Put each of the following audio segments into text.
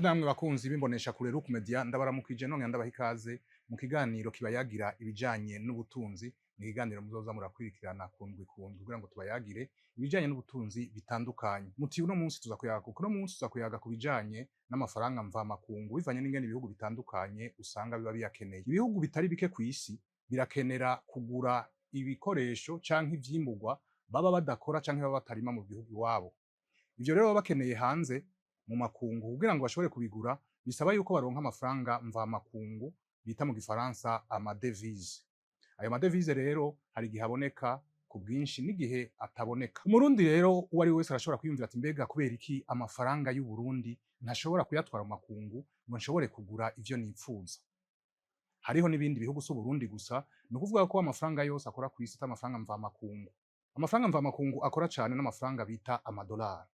Nshuti namwe bakunzi b'imbonesha kure Rook Media, ndabaramukije none ndabaha ikaze mu kiganiro kibayagira ibijanye n'ubutunzi. Ni ikiganiro muzoza murakwirikirana kundwi kundwi kugira ngo tubayagire ibijanye n'ubutunzi bitandukanye. Muti uno munsi tuza kuyaga kuko uno munsi tuza kuyaga ku bijanye n'amafaranga mvamakungu, bivanye n'ingene ibihugu bitandukanye usanga biba biyakeneye. Ibihugu bitari bike kw'isi birakenera kugura ibikoresho canke ivyimburwa baba badakora canke baba batarima mu gihugu iwabo. Ivyo rero baba bakeneye hanze mu makungu, kugira ngo bashobore kubigura bisaba yuko baronka amafaranga mvamakungu bita mu gifaransa amadevize. Ayo madevize rero hari igihe aboneka ku bwinshi n'igihe ataboneka. Umurundi rero uwo ari we wese arashobora kwiyumvira ati: "Mbega kubera iki amafaranga y'u Burundi ntashobora kuyatwara mu makungu ngo nshobore kugura ivyo nipfuza?" Hariho n'ibindi bihugu, si Uburundi gusa. Ni ukuvuga ko amafaranga yose akora kw'isi atari amafaranga mvamakungu. Amafaranga mvamakungu akora cane n'amafaranga bita amadolari.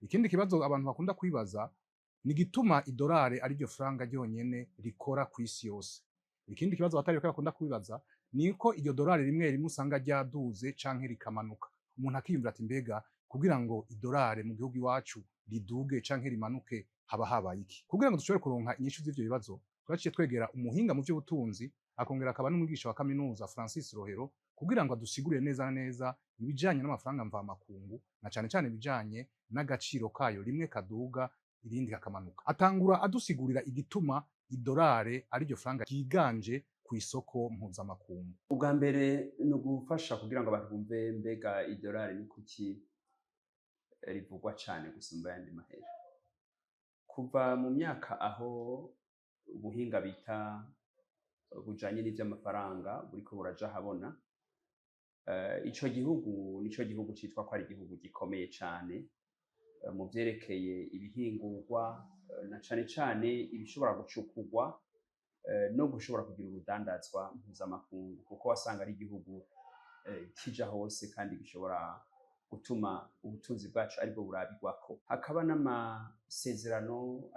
Ikindi kibazo abantu bakunda kwibaza ni igituma idolari ari ryo faranga ryonyene rikora kw'isi yose. Ikindi kibazo abatari bake bakunda kwibaza ni uko iryo dolari rimwe rimwe usanga ryaduze canke rikamanuka. Umuntu akiyumvira ati: "Mbega kugira ngo idolari mu gihugu iwacu riduge canke rimanuke haba habaye iki?" Kugira ngo dushobore kuronka inyishu z'ivyo bibazo, twaciye twegera umuhinga mu vy'ubutunzi, akongera akaba n'umwigisha wa kaminuza, Francis Rohero, kugira ngo adusigurire neza na neza ibijanye n'amafaranga mvamakungu, na cane cane ibijanye n'agaciro kayo, rimwe kaduga irindi kakamanuka. Atangura adusigurira igituma idolari ari ryo faranga ryiganje ku isoko mpuzamakungu. Ubwa mbere ni ugufasha kugira ngo abantu bumve mbega idolari ni kuki rivugwa cane gusumba ayandi mahera. Kuva mu myaka aho ubuhinga bita bujanye n'ivy'amafaranga buriko buraja ahabona, ico gihugu nico gihugu citwa ko ari igihugu gikomeye cane mu vyerekeye ibihingurwa, na cane cane ibishobora gucukurwa, no gushobora kugira urudandazwa mpuzamakungu, kuko wasanga ari igihugu kija hose kandi gishobora gutuma ubutunzi bwacu aribwo burabigwako. Hakaba n'amasezerano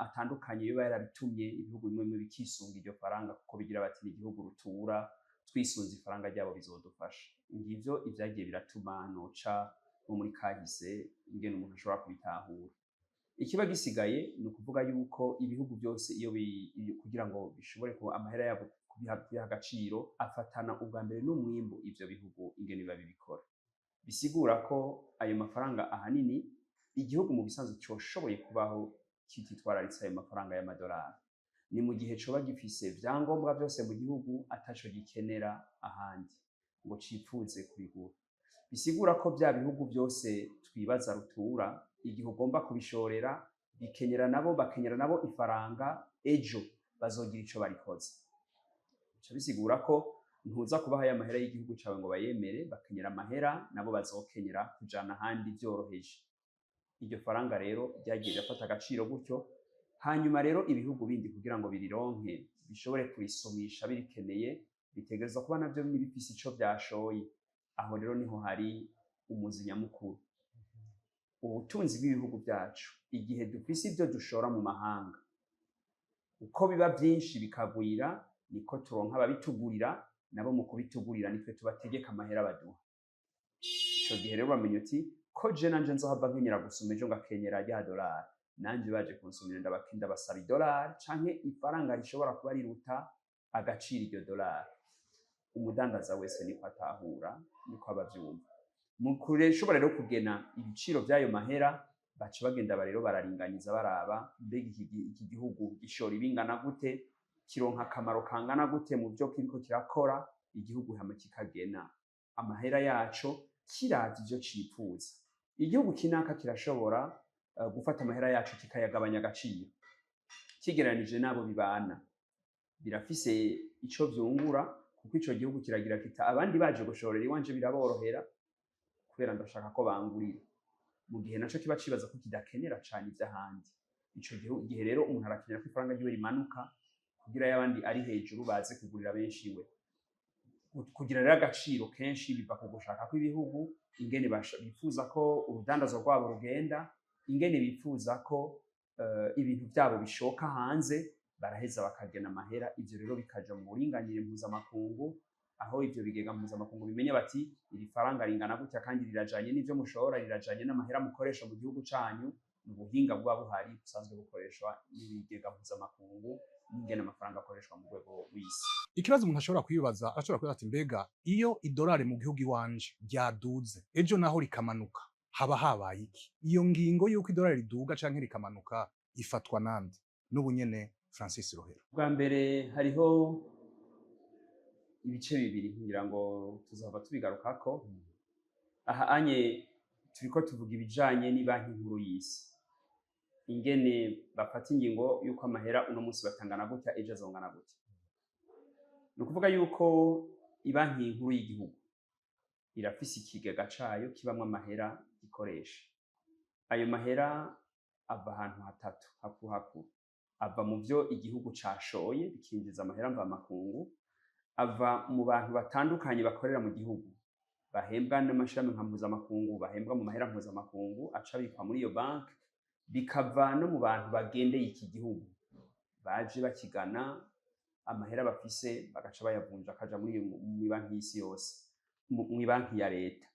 atandukanye yoba yarabitumye ibihugu bimwe bimwe bikisunga iryo faranga, kuko bigira bati: "Ni igihugu rutura, twisunze ifaranga ryabo bizodufasha." Ngivyo ivyagiye biratuma noca nko muri kahise ingene umuntu ashobora kubitahura. Ikiba gisigaye ni ukuvuga yuko ibihugu byose iyo kugira ngo bishobore kuba amahera yabo kubiha agaciro, afatana ubwa mbere n'umwimbu ivyo bihugu ingene biba bibikora. Bisigura ko ayo mafaranga ahanini igihugu mu bisanzwe coshoboye kubaho kititwararitse ayo mafaranga y'amadolari, ni mu gihe coba gifise vyangombwa byose mu gihugu, ataco gikenera ahandi ngo cipfuze kubigura. Bisigura ko bya bihugu byose twibaza rutura, igihe ugomba kubishorera bikenyera nabo, bakenyera nabo ifaranga, ejo bazogira ico barikoze. Bica bisigura ko ntuza kubaha ya mahera y'igihugu cawe ngo bayemere, bakenyera amahera nabo bazokenyera kujana ahandi vyoroheje. Iryo faranga rero ryagiye rirafata agaciro gutyo. Hanyuma rero ibihugu bindi kugira ngo birironke, bishobore kurisumisha birikeneye, bitegerezwa kuba navyo bifise ico vyashoye. Aho rero niho hari umuzi nyamukuru. Ubutunzi bw'ibihugu byacu, igihe dufise ibyo dushora mu mahanga, uko biba byinshi bikagwira, niko turonka ababitugurira. Nabo mu kubitugurira nitwe tubategeka amahera baduha. Ico gihe rero bamenya uti ko je nanje nzohava nkenyera gusuma ejo, ngakenyera rya dolari, nanje baje kunsumira ndabasaba idolari canke ifaranga rishobora kuba riruta agaciro iryo dolari. Umudandaza wese niko atahura, niko aba avyumva. Mu kureshobora rero kugena ibiciro vy'ayo mahera, baca bagenda rero bararinganiza, baraba mbega iki gihugu gishora ibingana gute, kironka akamaro kangana gute mu byo kiriko kirakora. Igihugu hama kikagena amahera yaco kiravye ivyo cipfuza. Igihugu kinaka kirashobora gufata amahera yacu kikayagabanya agaciro kigereranije n'abo bibana, birafise ico vyungura, kuko ico gihugu kiragira kita abandi baje gushorera iwanje biraborohera kubera ndashaka ko bangurira, mu gihe naco kiba cibaza ko kidakenera cane ivy'ahandi. Ico gihe rero umuntu arakenera ko ifaranga ryiwe rimanuka kugira y'abandi ari hejuru baze kugurira benshi iwe. Kugira rero agaciro kenshi biva ku gushaka kw'ibihugu, ingene bifuza ko urudandazwa rwabo rugenda, ingene bifuza ko ibintu vyabo bishoka hanze, baraheza bakagena amahera. Ivyo rero bikaja mu buringanire mpuzamakungu, aho ivyo bigega mpuzamakungu bimenya bati: "Iri faranga ringana gutya kandi rirajanye n'ivyo mushora, rirajanye n'amahera mukoresha mu gihugu canyu." Ni ubuhinga buba buhari busanzwe bukoreshwa n'ibigega mpuzamakungu n'ingene amafaranga akoreshwa mu rwego rw'isi. Ikibazo umuntu ashobora kwibaza, ashobora kwibaza ati: mbega iyo idolari mu gihugu iwanje ryaduze, ejo naho rikamanuka, haba habaye iki? Iyo ngingo y'uko idolari riduga canke rikamanuka ifatwa nande? N'ubu nyene Francis Rohero. Bwa mbere, hariho ibice bibiri, ngira ngo tuzava tubigarukako. Aha anye turiko tuvuga ibijanye n'ibanki nkuru y'isi, ingene bafata ingingo y'uko amahera uno munsi batangana gutya, ejo azongana gutya. Ni ukuvuga yuko ibanki nkuru y'igihugu irafise ikigega cayo kibamwo amahera gikoresha. Ayo mahera ava ahantu hatatu hakuru hakuru: ava mu vyo igihugu cashoye bikinjiza amahera mvamakungu, ava mu bantu batandukanye bakorera mu gihugu bahembwa n'amashirahamwe nka mpuzamakungu, bahembwa mu mahera mpuzamakungu aca abikwa muri iyo banki, bikava no mu bantu bagendeye iki gihugu baje bakigana, amahera bafise bagaca bayavunja akaja muri iyo banki y'isi yose, mu banki ya leta.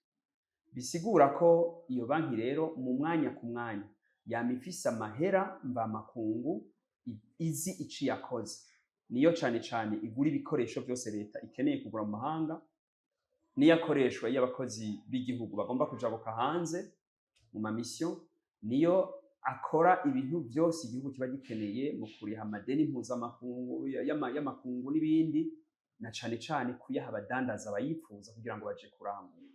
Bisigura ko iyo banki rero mu mwanya ku mwanya yama ifise amahera mvamakungu izi ici yakoze. Niyo cane cane igura ibikoresho vyose leta ikeneye kugura mu mahanga, niyo akoreshwa iyo abakozi b'igihugu bagomba kujabuka hanze mu ma mission, niyo akora ibintu byose igihugu kiba gikeneye mu kuriha amadeni mpuzamakungu y'amakungu n'ibindi, na cane cane kuyaha abadandaza bayipfuza kugira ngo baje kurangura.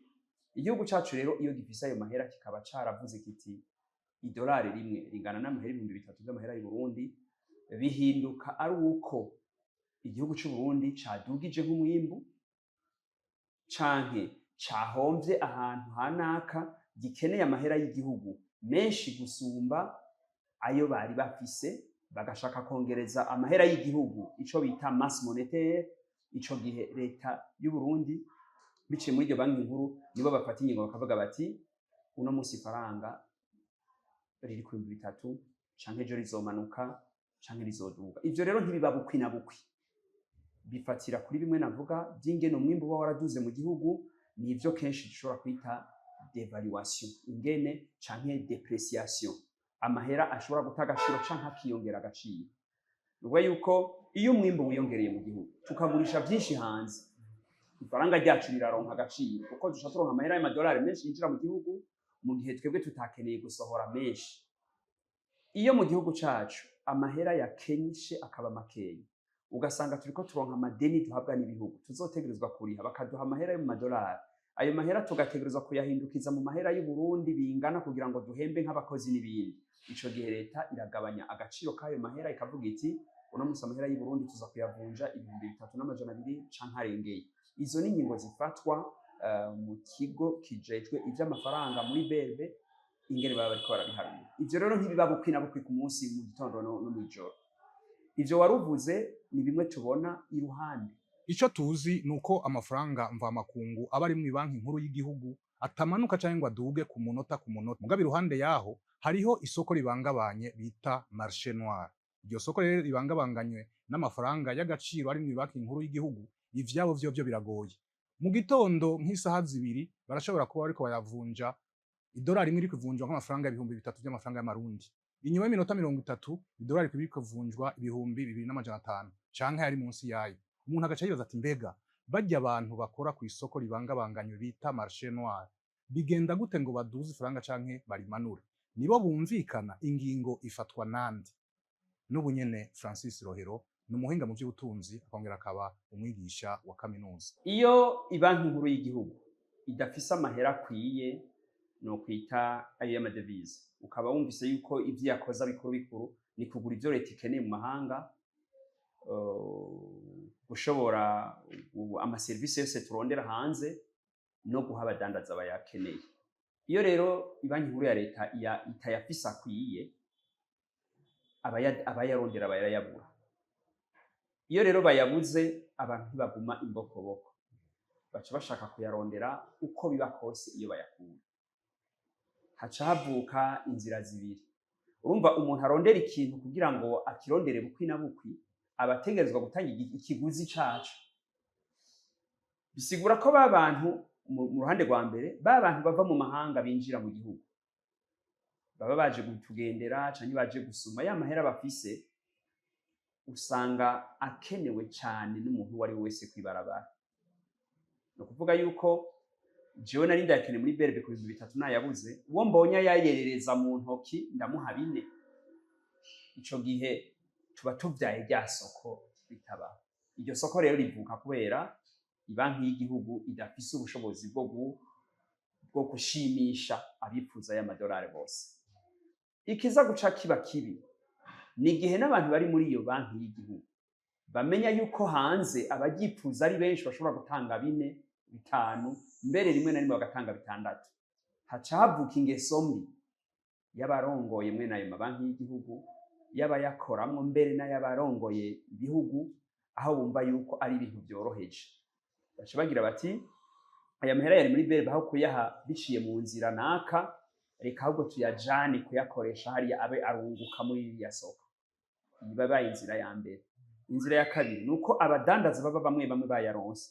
Igihugu cacu rero iyo gifise ayo mahera, kikaba caravuze kiti idolari rimwe ringana n'amahera 3000 vy'amahera y'u Burundi, bihinduka ari uko igihugu c'u Burundi cadugije nk'umwimbu canke cahomvye ahantu hanaka, gikeneye amahera y'igihugu menshi gusumba ayo bari bafise, bagashaka kongereza amahera y'igihugu, ico bita masse monétaire. Ico gihe leta y'u Burundi biciye muri iryo banki nkuru nibo bafata ingingo, bakavuga bati uno munsi ifaranga riri ku 3000, canke ejo rizomanuka canke rizoduga. Ivyo rero ntibiba bukwi na bukwi, bifatira kuri bimwe navuga by'ingene umwimbu uba waraduze mu gihugu. Nivyo kenshi dushobora kwita dévaluation, ingene canke dépréciation, amahera ashobora guta agaciro canke akiyongera agaciro. Ni ukuvuga yuko iyo umwimbu wiyongereye mu gihugu, tukagurisha byinshi hanze, ifaranga ryacu riraronka agaciro, kuko dushobora turonka amahera y'amadolari menshi yinjira mu gihugu mu gihe twebwe tutakeneye gusohora menshi. Iyo mu gihugu cacu amahera yakenyishe akaba makeya, ugasanga turiko turonka amadeni duhabwa n'ibihugu tuzotegerezwa kuriha, bakaduha amahera yo mu madolari, ayo mahera tugategerezwa kuyahindukiza mu mahera y'u Burundi bingana kugira ngo duhembe nk'abakozi n'ibindi, ico gihe leta iragabanya agaciro k'ayo mahera, ikavuga iti uno munsi amahera y'u Burundi tuza kuyavunja 3200 canke arengeye. Izo ni ingingo zifatwa mu kigo kijejwe ivy'amafaranga muri BRB, ingene baba bariko barabiharura. Ivyo rero ntibiba bukwi na bukwi ku munsi mu gitondo no mw'ijoro. Ivyo waruvuze ni bimwe tubona iruhande. Ico tuzi ni uko amafaranga mvamakungu aba ari mu banki nkuru y'igihugu atamanuka canke ngo aduge ku munota ku munota. Mugabo iruhande yaho hariho isoko ribangabanye bita marché noir. Iryo soko rero ribangabanganywe n'amafaranga y'agaciro ari mu banki nkuru y'igihugu, ivyabo vyovyo biragoye. Mu gitondo nk'isaha 2 barashobora kuba bariko bayavunja, idolari imwe iri kuvunjwa nk'amafaranga 3000 by'amafaranga y'amarundi. Inyuma y'iminota 30 idolari iri kuvunjwa 2500 canke yari munsi yayo. Umuntu agaca yibaza ati: mbega barya abantu bakora ku isoko ribangabanganywe bita marché noir, bigenda gute ngo baduze ifaranga canke barimanure? Nibo bumvikana? Ingingo ifatwa nande? N'ubu nyene Francis Rohero ni umuhinga mu by'ubutunzi, akongera akaba umwigisha wa kaminuza. Iyo ibanki nkuru y'igihugu idafise amahera akwiye, no kwita ayo y'amadevize, ukaba wumvise yuko ivyo yakoza bikuru bikuru ni kugura ivyo leta ikeneye mu mahanga, gushobora amaserivisi yose turondera hanze no guha abadandaza bayakeneye. Iyo rero ibanki nkuru ya leta itayafise akwiye, abayarondera barayabura. Iyo rero bayabuze, abantu ntibaguma imbokoboko, baca bashaka kuyarondera uko biba kose. Iyo bayakura, haca havuka inzira zibiri. Urumva, umuntu arondera ikintu kugira ngo akirondere bukwi na bukwi aba ategerezwa gutanga ikiguzi caco. Bisigura ko ba bantu mu ruhande rwa mbere, ba bantu bava mu mahanga binjira mu gihugu. Baba baje kutugendera canke baje gusuma, ya mahera bafise usanga akenewe cane n'umuntu uwo ari we wese kwibarabara. Ni ukuvuga yuko jewe nari ndayakeneye muri BRB ku 3000, nayabuze, uwo mbonye ayayerereza mu ntoki ndamuha 4. Ico gihe tuba tuvyaye rya soko ritabaho. Iryo soko rero rivuka kubera ibanki y'igihugu idafise ubushobozi bwo gushimisha abifuza y'amadolari bose. Ikiza guca kiba kibi ni igihe n'abantu bari muri iyo banki y'igihugu bamenya yuko hanze abaryifuza ari benshi, bashobora gutanga 4, 5, mbere rimwe na rimwe bagatanga 6. Haca havuka ingeso mbi y'abarongoye mwene ayo mabanki y'igihugu, y'abayakoramwo, mbere n'ay'abarongoye ibihugu, aho bumva yuko ari ibintu byoroheje. Baca bagira bati: "Aya mahera yari muri BRB, aho kuyaha biciye mu nzira naka, reka ahubwo tuyajane kuyakoresha hariya, abe arunguka muri iriya soko." Iyi babaye inzira ya mbere. Inzira ya kabiri ni uko abadandaza baba bamwe bamwe bayaronse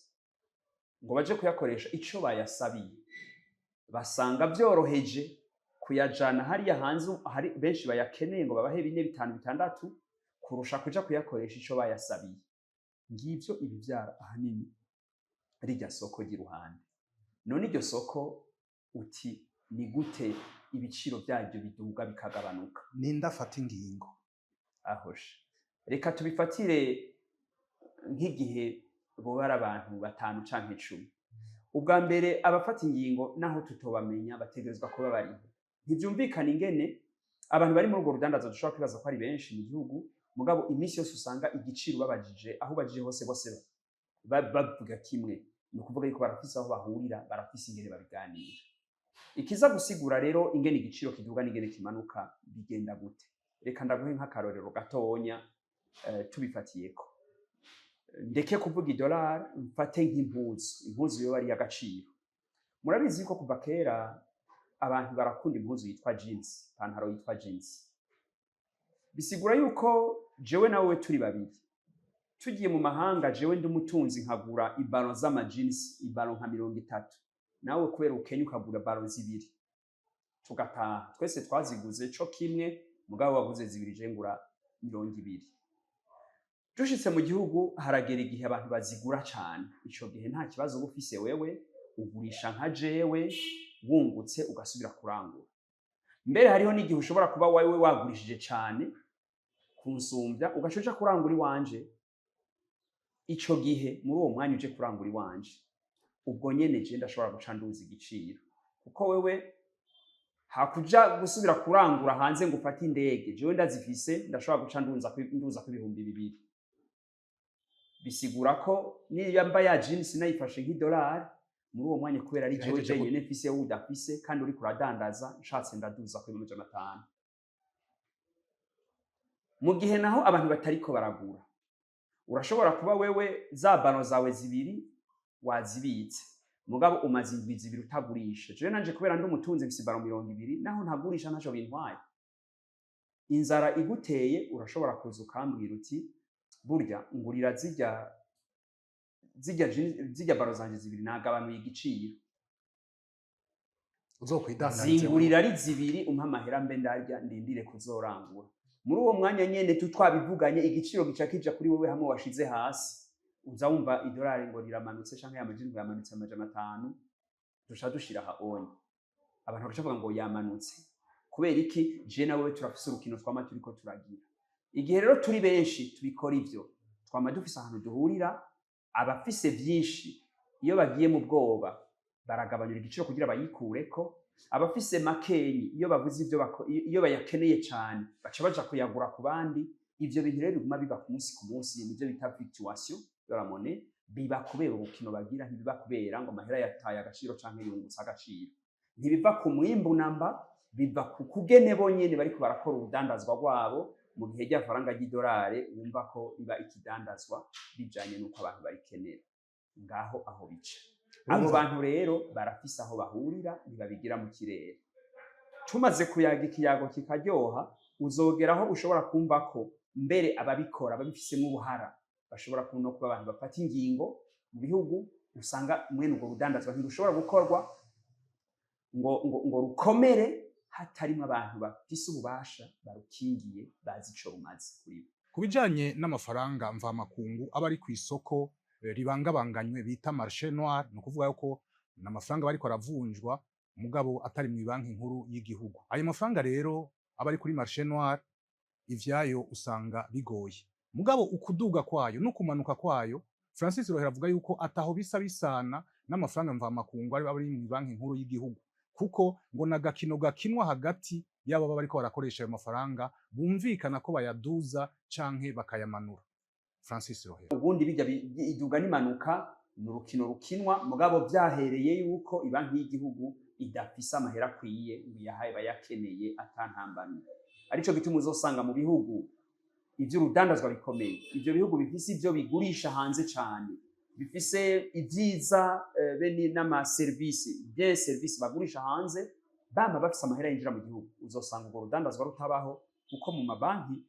ngo baje kuyakoresha ico bayasabiye, basanga byoroheje kuyajana hariya hanze hari benshi bayakeneye ngo babahe 4, 5, 6, kurusha kuja kuyakoresha ico bayasabiye. Ngivyo ibivyara ahanini rirya soko ry'iruhande. None iryo soko uti ni gute ibiciro byaryo biduga bikagabanuka? Ninde afata ingingo? Ahoshe, reka tubifatire nk'igihe boba ari abantu 5 canke 10. Ubwa mbere, abafata ingingo, naho tutobamenya, bategerezwa kuba bariho. Ntivyumvikana ingene abantu bari muri urwo rudandazo dushobora kwibaza ko ari benshi mu gihugu, mugabo iminsi yose usanga igiciro babajije, aho ubajije hose, bose bavuga kimwe. Ni ukuvuga yuko barafise aho bahurira, barafise ingene babiganira. Ikiza gusigura rero ingene igiciro kiduga n'ingene kimanuka bigenda gute, reka ndaguhe nk'akarorero gatonya. Tubifatiyeko, ndeke kuvuga idolari, mfate nk'impuzu. Impuzu yoba ari iy'agaciro. Murabizi yuko kuva kera abantu barakunda impuzu yitwa jeans, ipantaro yitwa jeans. Bisigura yuko jewe nawe turi babiri tugiye mu mahanga, jewe ndi umutunzi nkagura ibaro z'ama jeans, ibaro nka 30, nawe kubera ukenya ukagura baro 2, tugataha twese twaziguze co kimwe, mugabo waguze 2, je ngura 20. Dushitse mu gihugu, haragera igihe abantu bazigura cane. Ico gihe nta kibazo uba ufise, wewe ugurisha nka jewe, wungutse ugasubira kurangura. Mbere hariho n'igihe ushobora kuba wewe wagurishije cane kunsumbya, ugaca uja kurangura iwanje. Ico gihe muri uwo mwanya uje kurangura iwanje, ubwo nyene je ndashobora guca nduza igiciro, kuko wewe hakuja gusubira kurangura hanze ngo ufate indege, jewe ndazifise, ndashobora guca nduza ku 2000. Bisigura ko niyo mba ya jeans nayifashe nk'idolari muri uwo mwanya, kubera ari jewe Irahejeje jenyene mfise, wowe udafise kandi uriko uradandaza, nshatse ndaduza ku 500. Mu gihe naho abantu batariko baragura, urashobora kuba wewe za bano zawe 2 wazibitse, mugabo umaze indwi 2 utagurisha. Jewe nanje kubera ndi umutunzi, mfise baro 20, naho ntagurisha ntaco bintwaye. Inzara iguteye, urashobora kuza ukambwira uti: "Burya ngurira zirya baro zanje 2, nagabanuye igiciro." Uzokwidandarize. Zingurira ari 2, umpe amahera mbe ndarya, ndindire kuzorangura. Muri uwo mwanya nyene twabivuganye, igiciro gica kija kuri wewe hamwe washize hasi. Uza wumva idolari ngo riramanutse canke amajini ngo yamanutse 500, duca dushira aha onye abantu bagaca bavuga ngo yamanutse. Kubera iki? Je na wewe turafise urukino twama turiko turagira. Igihe rero turi benshi tubikora ivyo, twama dufise ahantu duhurira. Abafise vyinshi, iyo bagiye mu bwoba, baragabanyura igiciro kugira bayikureko. Abafise makenyi, iyo bavuze ivyo iyo bayakeneye cane, baca baja kuyagura ku bandi. Ivyo bintu rero biguma biba ku munsi ku munsi, nivyo bita fluctuation de la monnaie. Biba kubera urukino bagira, ntibiba kubera ngo amahera yataye agaciro canke yungutse agaciro. Ntibiva ku mwimbu namba, biva ku kugene bonyene bariko barakora urudandazwa rwabo, mu gihe rya faranga ry'idolari wumva ko riba ikidandazwa bijanye n'uko abantu barikenera. Ngaho aho bica. Abo bantu rero barafise aho bahurira, ntibabigira mu kirere. Tumaze kuyaga ikiyago kikaryoha, uzogera aho ushobora kumva ko mbere ababikora babifisemo uruhara bashobora no kuba abantu bafata ingingo mu bihugu. Usanga mwene ubwo rudandazwa ntirushobora gukorwa ngo rukomere. Hatarimwo abantu bafise ububasha barukingiye, bazi ico rumaze kuri bo. Ku bijanye n'amafaranga mvamakungu aba ari kw'isoko ribangabanganywe bita marché noir, ni ukuvuga yuko ni amafaranga bariko aravunjwa mugabo atari mw'ibanki nkuru y'igihugu. Ayo mafaranga rero aba ari kuri marché noir, ivyayo usanga bigoye, mugabo ukuduga kwayo no kumanuka kwayo, Francis Rohero avuga yuko ataho bisa bisana n'amafaranga mvamakungu ari ari mw'ibanki nkuru y'igihugu, kuko ngo nagakino gakinwa hagati y'abo baba bariko barakoresha ayo mafaranga, bumvikana ko bayaduza canke bakayamanura. Francis Rohero. Ubundi bijya iduga n'imanuka ni urukino rukinwa, mugabo vyahereye yuko ibanki y'igihugu idafise amahera akwiye ngo iyahaye bayakeneye atantambamye. Arico gituma uzosanga mu bihugu ivy'urudandazwa bikomeye, ivyo bihugu bifise ivyo bigurisha hanze cane, bifise ivyiza be n'amaserivisi, bien service bagurisha hanze, bama bafise amahera yinjira mu gihugu, uzosanga urwo rudandazwa rutabaho, kuko mu mabanki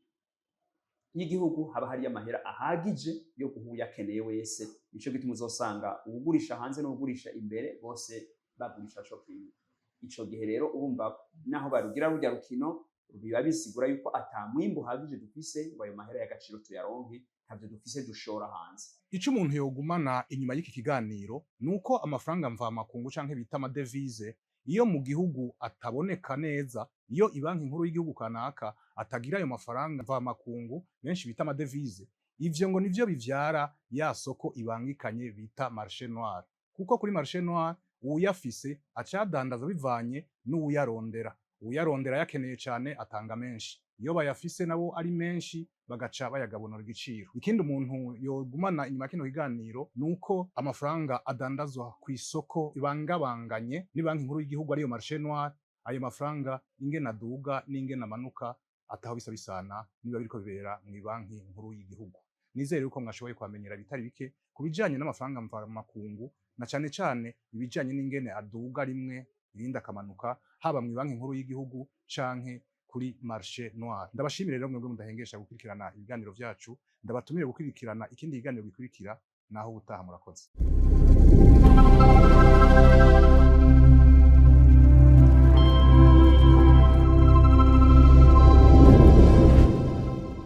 y'igihugu haba hariyo amahera ahagije yo guha uyakeneye wese. Nico gituma uzosanga uwugurisha hanze n'uwugurisha imbere bose bagurisha co kimwe. Ico gihe rero urumva naho barugira rurya rukino, biba bisigura yuko ata mwimbu uhagije dufise ngo ayo mahera y'agaciro tuyaronke, ntavyo dufise dushora hanze. Ico umuntu yogumana inyuma y'iki kiganiro nuko amafaranga mvamakungu canke bita amadevize, iyo mu gihugu ataboneka neza, iyo ibanki nkuru y'igihugu kanaka atagira ayo mafaranga mvamakungu benshi bita amadevize, ivyo ngo nivyo bivyara ya soko ibangikanye bita marché noir, kuko kuri marché noir uwuyafise acadandaza bivanye n'uwuyarondera. Uwuyarondera yakeneye cane atanga menshi, iyo bayafise nabo ari menshi bagaca bayagabunura igiciro. Ikindi umuntu yogumana inyuma ya kino kiganiro nuko amafaranga adandazwa ku isoko ibangabanganye ni banki nkuru y'igihugu, ariyo marché noir, ayo mafaranga ingene aduga n'ingene amanuka ataho bisa bisana niba biriko bibera mu banki nkuru y'igihugu. Nizere yuko mwashoboye kuhamenyera bitari bike ku bijanye n'amafaranga mvamakungu, na cane cane ibijanye n'ingene aduga rimwe irindi akamanuka, haba mu banki nkuru y'igihugu canke kuri marché noir. Ndabashimire rero mwebwe mudahengesha gukurikirana ibiganiro vyacu, ndabatumire gukurikirana ikindi kiganiro gikurikira. Naho ubutaha, murakoze.